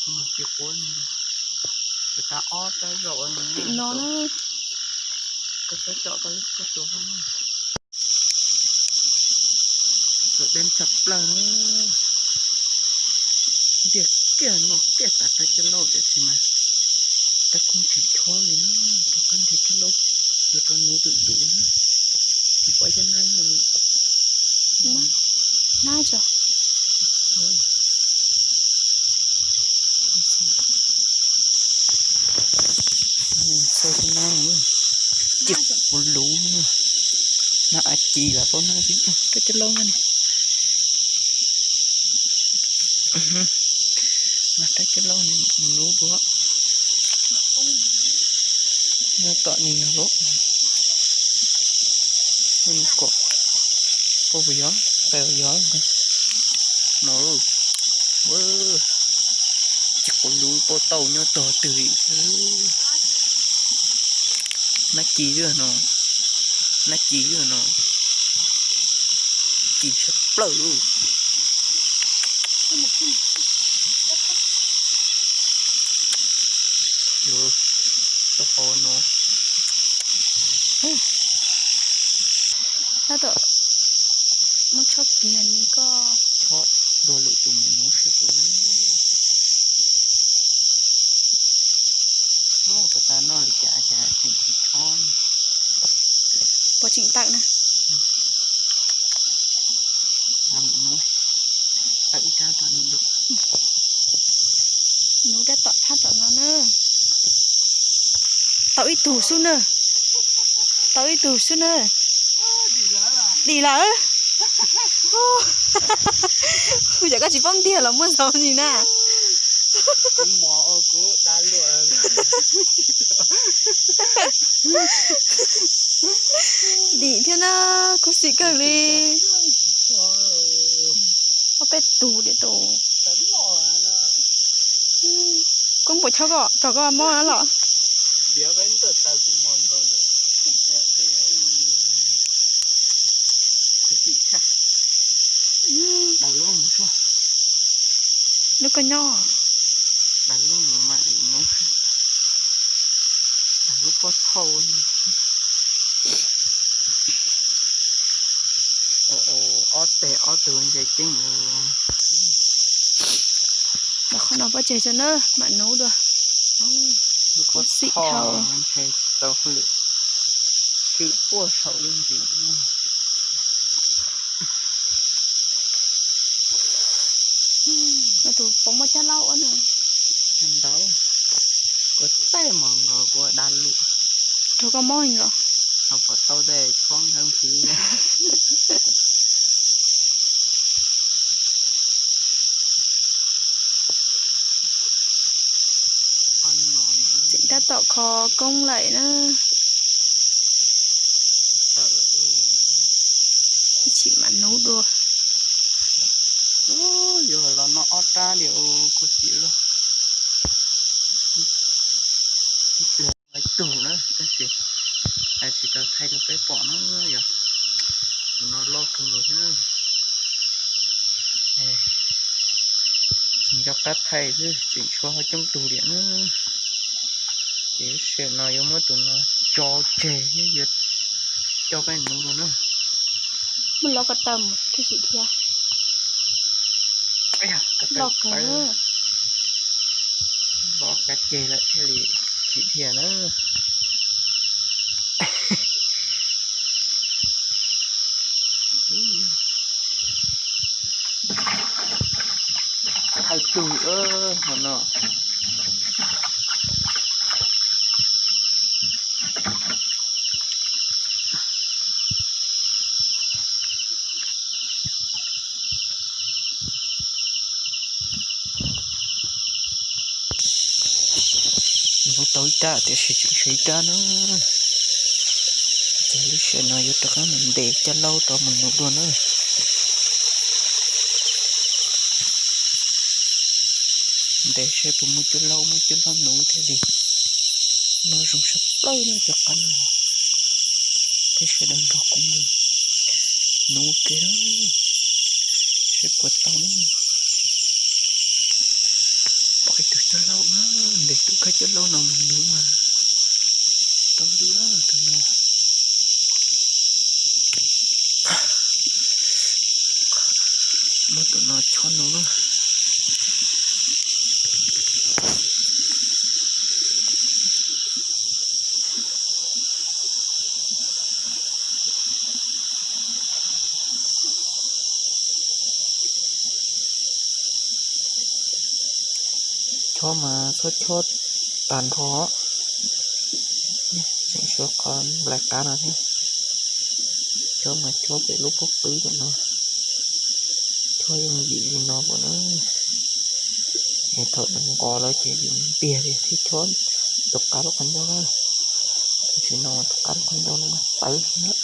Tsis quav, tsis tas ob rab zaum tim no na. Koj xav coj koj lub koj tuav. Lub dej tshaj plaws na. Ntiag kiag no kiag tas rab caj lauj tiam sis mas rab koob tsis chob li na, rau qab ntiag caj lauj, yuav rau nuv tus tus na. Pom cov nab no. Nab tso. Xav cov nab no, cig kuv luv, nab av ci los paub nab, rab caj lauj no ne. Mas rab caj lauj no dua. Nyob tom ni no lawm. Kom, koj puas yog, koj yog no. Ces kuv lub pob tauj nyob tog twg li. Nab ci lawm no, nab ci lawm no, ci tshaj plaws lawm. Tau hov no. Tab tom muab chob kiag ni koj. Chob dua lwm tus mus nuv seb puas lub. Puas tau noj li cas cas tseem tsis chob. Puas tseem tawm na? Tawm ib rab tom ni dua. Nuv rab tom thab tom no na. Tau ib tug xwb na. Tau ib tug xwb na. Dim lawm. Yam koj tsis paub ntiag los muaj ntau ntsis na. Dim thiab na, khuv xim kawg li. Ob peb tug diam tus. Koob puas chob koj, kom koj mob na los. Lub koj nyob. Lub pob thauj. Ob teg ob tug ntshe ceeb. Los qhov no pov tseg tso na, mam nuv dua. Khuv xim dhau. Ntshe tau hauj lwm tswm puag saum lub ntsis. Tus pov muaj caj laub ua na. Ntau, kuv tej mos nkaus kuv da lus. Rau koj mob heev los? Ho puas tau tej chob nthawv nphiv. Tseem tab tom kho koob lawm na. Ib chim mam nuv dua. Yog los no ob rab li kuv xim los. Ib pliag tug na tab sis tsis tau thaij rau peb pom na yog. Tus no loj kawg nkaus thiab. Tsis nco qab thaij xwb tseem tshuav ho coob tug diam na. Ces lub sij hawm no yuav muab tus no tso tseg thiab yuav coj peb nuv dua na. Muab lov ko taw mus thiaj sim dhia. Loj kawg. Lov kav ceg lawm thiaj li sim dhia na. Thaij tug hov no. Nuv tau ib rab tiam sis tseem tshuav ib rab na. Ces lub sij hawm no yuav rov qab mus ntes caj laub rov mus nuv dua na. Ntes seb puas muaj caj laub, muaj caj laub nuv thiaj li noj zoo sab plaub na cov qab no. Peb sawv daws nrog kuv mus nuv ua ke na, seb puas tau na. Pom ib tug Tus khaub coj laub no mus nuv mas tau lwj tus no. Muab tus no chob nuv na. Chob mas txhob chob tag nrho, tseem tshuav qhov nplai qab no thiab. Chob mas chob pem lub pob qwb pem no, chob yeej yim li no puas na. Es thaum nws nqos lawm ces yus ntiag li thiab chob tus qab lub qhov ncauj na. Tam sim no tus qab lub qhov ncauj no mas tawv thiab.